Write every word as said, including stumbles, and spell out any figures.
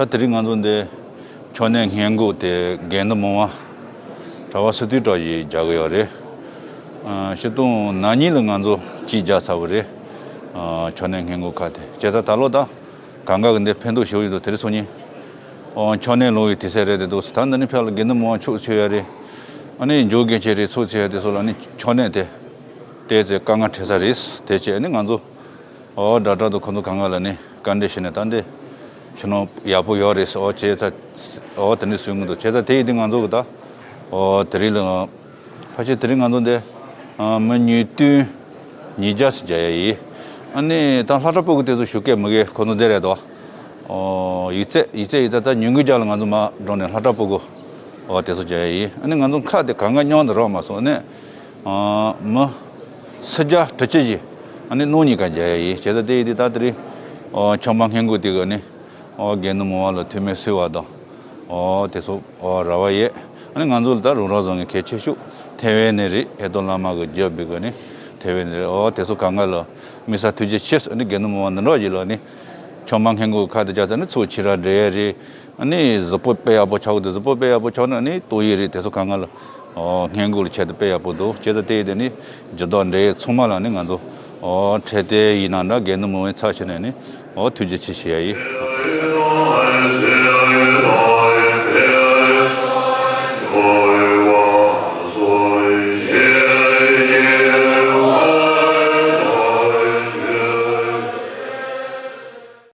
ད་དེ་རིང་ང་ཚོ་འདི་མཆོད་གནས་སྔས་མགོ་དེ་དགེ་འདུན་མང་བ་གྲྭ་པ་སུ་དུས་གྲྭ་བཞི་རྒྱག་གི་ཡོད་རེད། ཨ། སྤྱིར་བཏང་ན་ནིང་ལ་ང་ཚོ་གཅིག་རྒྱག་ཚར་བ་རེད། ཨ། མཆོད་གནས་སྔས་མགོ་ཁག་དེ་བྱས་ཙང་ད་ལོ་ད་གང་ག་གི་འདི་ཕན་ཐོགས་ཞེ་པོ་ཡོད་འདུག་དེ་རིང་སང་ཉིན། ཨོ། མཆོད་གནས་ལོ་ཡི་དུས་ཚོད་རེད་དེ་འདུག་ད་འདི་ནི་ཕར་ལ་དགེ་འདུན་མང་བ་ཕྱོགས་ཆོད་ཡ་རེད། ཨ་ནི་འཇོ་རྒན་ཆེ་རེད་ཚོགས་ཆེ་ཡ་དེ་ཚོ་ལ་ནི་མཆོད་གནས་དེ་བལྟས་ཚེ་དཀའ་ངལ་འཕྲད་ས་རེད། དེ་བྱས་ནི་ང་ཚོ། ཨོ། དྲ་གྲགས་དང་ཁོང་ཚོ་གང་ག་ལ་ནི་བཀའ་འདྲི་ཞུས་ནས་ད་འདི་ཕྱི་ནང་ཡག་པོ་ཡོད་རེད། ཨོ། བྱས་ཙང་། ཨོ། དེ་ནི་གསུང་གི་འདུག་བྱས་ཙང་དེ་ཡིན་དུས་ང་ཚོ་གི་ད། ཨོ། དེ་རིང་ལ། ཕལ་ཆེར་དེ་རིང་ང་ཚོ་འདི། ཨ། མི་ཉིས་སྟོང་ཉིས་བརྒྱ་ཙམ་རྒྱག་ཡ་ཡིན། ཨ་ནི་ད་སློབ་གྲྭ་ཕྲུ་གུ་དེ་ཚོ་ཞུགས་མཁན་མི་དགོས་ཁོ་ཚོ་འདི་རེད་དོ། ཨོ། ཡིག་ཚད་ཡིག་ཚད་ཡིག་ཚད་ད་ཉུང་གི་རྒྱ་ལ་ང་ཚོ་མར་འགྲོ་ནས་སློབ་གྲྭ་ཕྲུ་གུ། ཨོ། དེ་ཚོ་རྒྱག་ཡ་ཡིན། ཨ་ནི་ང་ཚོ་ཁག་དེ་གང་ག་མཉམ་དུ་རག་མ་སོང་ནས། ཨ། མི་སུམ་བརྒྱ་དྲུག་ཅུ་ཞིག་ཨ་ནི་སྣོད་གཉིས་ཀ་རྒྱག་ཡ་ཡིན། བྱས་ཙང་དེ་ཡིན་དུས་ད་དེ་རིང་། ཨོ། མཆོད་མ་སྔས་མགོ་དེ་ག་ནི། ཨོ། དགེ་འདུན་མང་བ་ལ་ཐུགས་སྨོན་གསོལ་བ་དང་། ཨོ། དེ་ཚོ། ཨོ། རག་པ་ཡོད། ཨ་ནི་ང་ཚོ་ལ་ད་རང་རང་བཟང་གི་གལ་ཆེ་ཤོས་ཐེ་ཝན་ནས་རེད། ཨེ་ཏོ་བླ་མ་གི་རྒྱབ་པའི་ག་ནི་ཐེ་ཝན་ནས་རེད། ཨོ། དེ་ཚོ་གང་ག་ལ་དམིགས་བསལ་ཐུགས་རྗེ་ཆེ་ཟེར། ཨ་ནི་དགེ་འདུན་མང་བ་འདི་འདྲ་ཞིག་ལ་ནི་མཆོད་མ་སྔས་མགོ་ཁག་དེ་བྱས་ཙང་ནི་ཚོགས་ཆེ་ར་འགྲོ་ཡ་རེད། ཨ་ནི་གཟུགས་པོ་དཔེ་ཡག་པོ་ཆགས་དགོས་འདུག་གཟུགས་པོ་དཔེ་ཡག་པོ་ཆགས་ན་ཨ་ནི་ཏོག་ཡིག་རེད། དེ་ཚོ་གང་ག་ལ། ཨོ། སྔས་མགོ་ལ་ཆེད་དུ་དཔེ་ཡག་པོ་འདུག་བྱས་ཙང་དེ་ཡིན་དུས་ནི་འགྱུར་ལྡོག་འགྲོ་ཡ་ཚང་མ་ལ་ནི་ང་ཚོ། ཨོ། འཕྲོད་བསྟེན་ཡིན་ན་འདྲ་དགེ་འདུན་མང་བའི་ཚབ་བྱས་ནས་ནི། ཨོ། ཐུགས་རྗེ་ཆེ་ཞུ་ཡ་ཡིན།